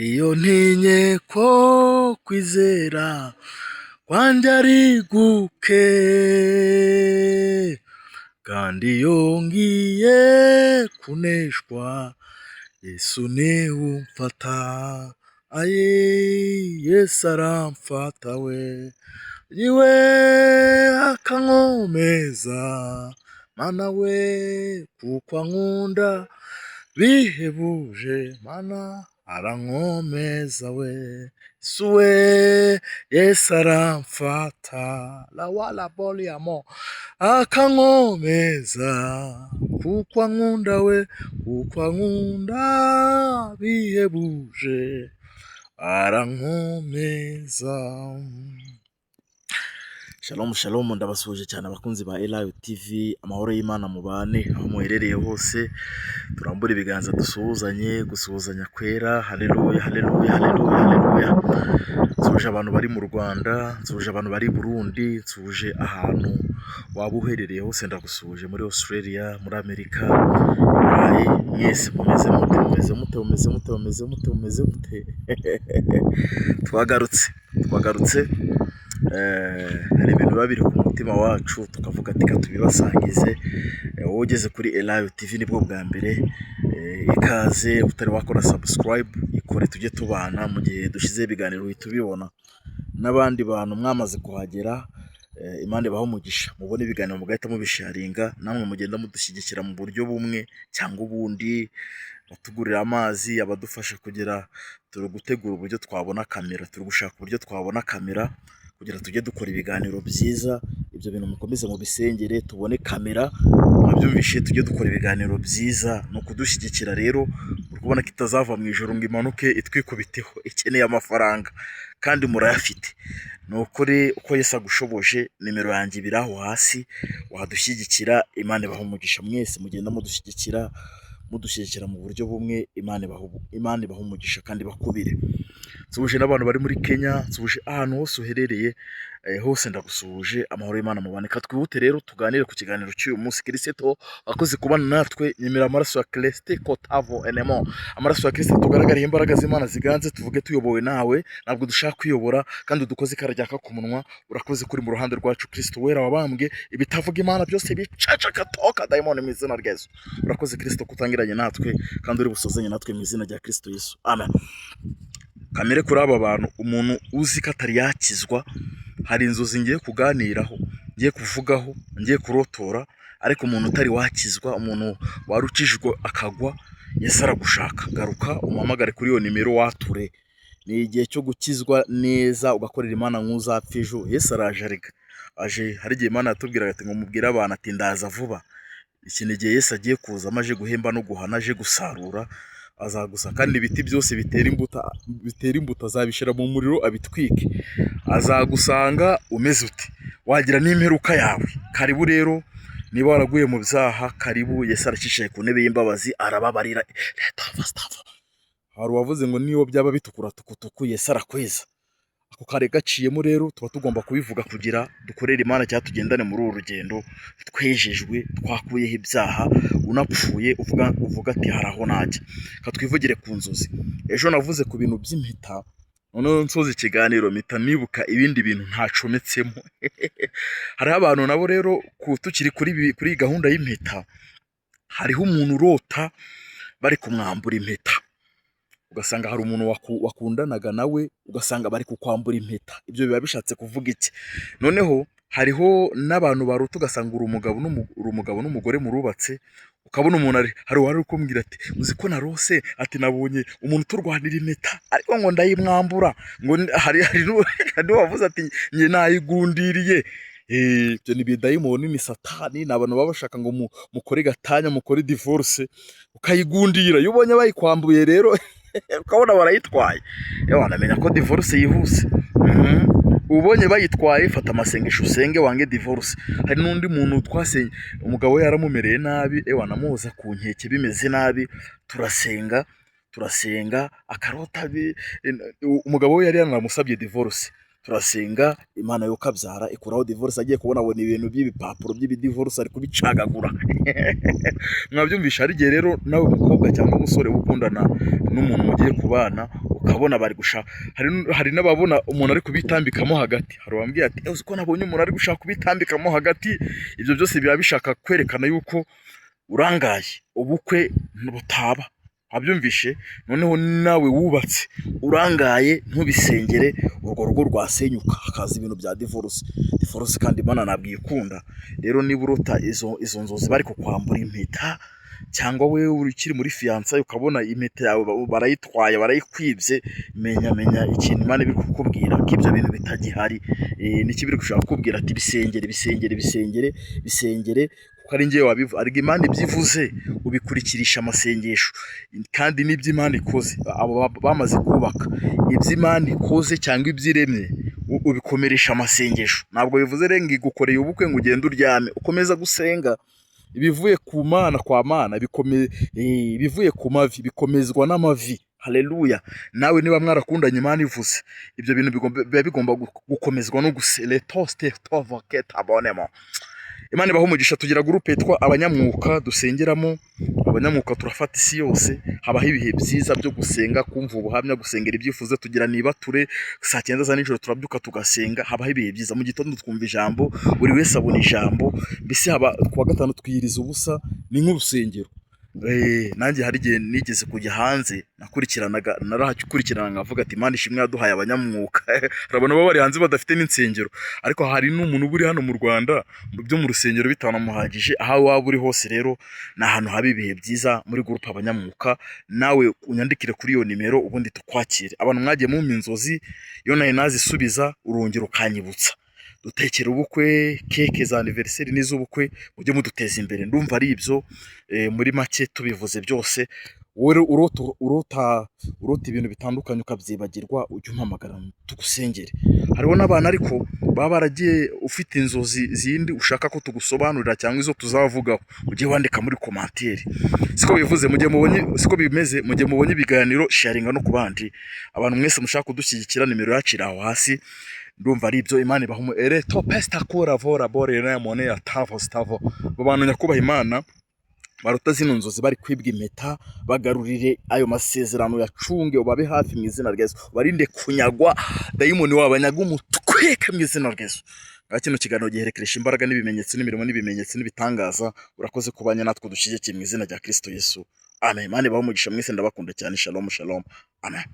Iyo ntinye ko kwizera kwanjye ari guke, kandi iyo ngiye kuneshwa, Yesu niwe umfata, aye Yesu aramfata we, iwe akankomeza, Mana we, kuko ankunda bihebuje, Mana arankomeza we, Yesu we, Yesu aramfata, lawala boliamo, akankomeza, kuko ankunda we, kuko ankunda bihebuje, arankomeza. Shalom shalom, ndabasuhuje cyane abakunzi ba Elayo TV, amahoro y'Imana mubane aho muherereye hose, turambure ibiganza dusuhuzanye, gusuhuzanya kwera, haleluya, haleluya, haleluya, haleluya. Nsuhuje abantu bari mu Rwanda, nsuhuje abantu bari i Burundi, nsuhuje ahantu waba uherereye hose, ndagusuhuje muri Australia, muri Amerika, i Burayi, mwese mumeze mute, mumeze mute, mumeze mute, mumeze mute, mumeze mute? Twagarutse, twagarutse. Hari ibintu biba biri ku mutima wacu tukavuga ati: "Reka tubibasangize." Wowe ugeze kuri Elayo TV nibwo bwa mbere, ikaze. Utari wakora subscribe, ikore tujye tubana, mu gihe dushyizeho ibiganiro uhita ubibona. N'abandi bantu mwamaze kuhagera, Imana ibahe umugisha, mubone ibiganiro mugahita mubisharinga. Namwe mugenda mudushyigikira mu buryo bumwe cyangwa ubundi, batugurira amazi, abadufasha kugera, turi gutegura uburyo twabona kamera, turi gushaka uburyo twabona kamera kugira tujye dukora ibiganiro byiza. Ibyo bintu mukomeze mubisengere tubone kamera, mwabyumvishe, tujye dukora ibiganiro byiza. Ni ukudushyigikira rero, uri kubona ko itazava mu ijoro ngo imanuke itwikubiteho, ikeneye amafaranga kandi murayafite. Ni ukuri uko Yesu agushoboje, nimero yanjye ibiri aho hasi, wadushyigikira. Imana ibaha umugisha mwese mugenda mudushyigikira, mudushyigikira mu buryo bumwe. Imana ibaha umugisha kandi bakubire. Nsuhuje n'abantu bari muri Kenya, nsuhuje ahantu hose uherereye, hose ndagusuhuje, amahoro y'Imana mubane. Reka twihute rero tuganire ku kiganiro cy'uyu munsi. Kirisito akoze kubana natwe, nyemera amaraso ya Kirisito kotavo enemo, amaraso ya Kirisito tugaragariye imbaraga z'Imana ziganze, tuvuge tuyobowe nawe, ntabwo dushaka kwiyobora, kandi udukoze ikara ryaka ku munwa. Urakoze kuri mu ruhande rwacu, Kirisito wera wabambwe, ibitavuga Imana byose biceceka, toka dayimoni mu izina rya Yesu. Urakoze Kirisito kutangiranye natwe kandi uri busozanye natwe mu izina rya Kirisito Yesu, amen. Kamere kuri aba bantu, umuntu uzi ko atari yakizwa, hari inzozi ngiye kuganiraho, ngiye kuvugaho, ngiye kurotora, ariko umuntu utari wakizwa, umuntu wari ukijijwe akagwa, Yesu aragushaka. Garuka umuhamagare kuri iyo nimero wature. Ni igihe cyo gukizwa neza, ugakorera Imana nk'uzapfa ejo. Yesu araje arega aje. Hari igihe Imana yatubwiraga ati ngo mubwire abantu ati: "Ndaza vuba." Iki ni igihe Yesu agiye kuza amaze guhemba no guhana, aje gusarura, azagusa kandi ibiti byose bitera imbuto azabishyira mu muriro abitwike. Azagusanga umeze ute? Wagira n'imperuka yawe. Karibu rero, niba waraguye mu byaha, karibu. Yesu aracicaye ku ntebe y'imbabazi, arababarira. Hari uwavuze ngo niyo byaba bitukura tukutuku, Yesu arakweza. Ako kare gaciyemo rero, tuba tugomba kubivuga kugira dukorere Imana cyangwa tugendane muri uru rugendo twejejwe, twakuyeho ibyaha. Unapfuye uvuga ati: "Hari aho najya." Reka twivugire ku nzozi. Ejo navuze ku bintu by'impeta, noneho nsoza ikiganiro mpita nibuka ibindi bintu ntacometsemo. Hariho abantu nabo rero, tukiri kuri iyi gahunda y'impeta, hariho umuntu urota bari kumwambura impeta, ugasanga hari umuntu wakundanaga nawe, ugasanga bari kukwambura impeta. Ibyo biba bishatse kuvuga iki? Noneho hariho n'abantu barota ugasanga uri umugabo n'umugore murubatse, ukabona umuntu ari, hari uwari uri kumbwira ati: "Uzi ko narose?" Ati: "Nabonye umuntu uturwanira impeta, ariko ngo ndayimwambura." Ngo hari n'uwavuze ati: "Njye nayigundiriye." Ibyo ni ibidayimoni, ni Satani, ni abantu baba bashaka ngo mukore gatanya, mukore divorce, ukayigundira. Iyo ubonye bayikwambuye rero, ukabona barayitwaye, yewe wanamenya ko divorce yihuse. Ubonye bayitwaye, fata amasengesho usenge wange divorce. Hari n'undi muntu twasenye, umugabo we yaramumereye nabi, ewa anamuhoza ku nkeke bimeze nabi, turasenga, turasenga, akarota umugabo we yari yanamusabye divorce. Turasenga, Imana yo kabyara ikuraho divorce. Agiye kubona abona ibintu by'ibipapuro by'ibidivorce ari kubicagagura. Mwabyumvisha? Hari igihe rero nawe mukobwa cyangwa umusore ukundana n'umuntu mugiye kubana, ukabona bari gushaka, hari n'ababona umuntu ari kubitambikamo hagati. Hari uwambwiye ati: "Uzi ko nabonye umuntu ari gushaka kubitambikamo hagati?" Ibyo byose biba bishaka kwerekana yuko urangaye, ubukwe butaba. Wabyumvishe? Noneho nawe wubatse urangaye, ntubisengere, urwo rugo rwasenyuka, hakaza ibintu bya divorce. Divorce kandi Imana ntabwo iyikunda. Rero niba urota izo nzozi bari kukwambura impeta, cyangwa we ukiri muri fiançailles ukabona impeta yawe barayitwaye, barayikwibye, menya ikintu Imana iri kukubwira, ko ibyo bintu bitagihari. Niki biri gushaka kukubwira? Ati: "Bisengere, bisengere, bisengere, bisengere," kuko ari njyewe wabivuze. Ariko Imana ibyo ivuze ubikurikirisha amasengesho, kandi n'ibyo Imana ikoze, abo bamaze kubaka, ibyo Imana ikoze cyangwa ibyo iremye ubikomeresha amasengesho. Ntabwo bivuze rero ngo igukoreye ubukwe ngo ugende uryame. Ukomeza gusenga. Ibivuye ku Mana, kwa Mana, ibivuye ku mavi bikomezwa n'amavi. Haleluya! Nawe niba mwarakundanye, Imana ivuze ibyo bintu biba bigomba gukomezwa no guseletosite tovoketa bonemo. Imana ibahe umugisha. Tugira groupe yitwa Abanyamwuka dusengeramo. Abanyamwuka turafata isi yose. Habaho ibihe byiza byo gusenga, kumva ubuhamya, gusengera ibyifuzo. Tugira nibature saa 9 za nijoro, turabyuka tugasenga. Habaho ibihe byiza mu gitondo, twumva ijambo, buri wese abona ijambo. Mbese haba kuwa gatanu twiyiriza ubusa, ni nk'urusengero. Nanjye hari igihe nigeze kujya hanze, nakurikiranaga, narahakurikirana nkavuga ati: "Imana ishimwe yaduhaye abanyamwuka." Hari abantu baba bari hanze badafite n'insengero, ariko hari n'umuntu uba uri hano mu Rwanda byo mu rusengero bitanamuhagije. Aho waba uri hose rero, ni ahantu haba ibihe byiza muri groupe Abanyamwuka. Nawe unyandikire kuri iyo nimero, ubundi tukwakire. Abantu mwagiye mumpa inzozi, iyo nawe nazisubiza, urongera ukanyibutsa. Dutekera ubukwe, cake za anniversaire n'iz'ubukwe, mujye muduteza imbere. Ndumva ari ibyo, muri make tubivuze byose. Wowe urota ibintu bitandukanye ukabyibagirwa, ujye umpamagara tugusengere. Hariho n'abantu ariko baba baragiye, ufite inzozi zindi ushaka ko tugusobanurira cyangwa izo tuzavugaho, ujye wandika muri commentaire. Siko bivuze mu gihe mubonye, siko bimeze mu gihe mubonye ibiganiro, sharinga no ku bandi. Abantu mwese mushaka kudushyigikira, nimero yacu iri aho hasi. Ndumva ari ibyo. Imana ibaha ereto pesta kura vora bore na mone ya tavo stavo. Abo bantu nyakubaha Imana baruta zino nzozi bari kwibwa impeta, bagarurire ayo masezerano, yacunge, ubabe hafi mu izina rya Yesu, barinde kunyagwa, dayimoni wabanyaga umutweke mu izina rya Yesu. Ngaho kino kiganiro giherekeresha imbaraga n'ibimenyetso n'imirimo n'ibimenyetso n'ibitangaza. Urakoze kubanya natwe, dushyigikiye mu izina rya Kristo Yesu, amen. Imana ibahe umugisha mwese, ndabakunda cyane. Shalom, shalom, amen.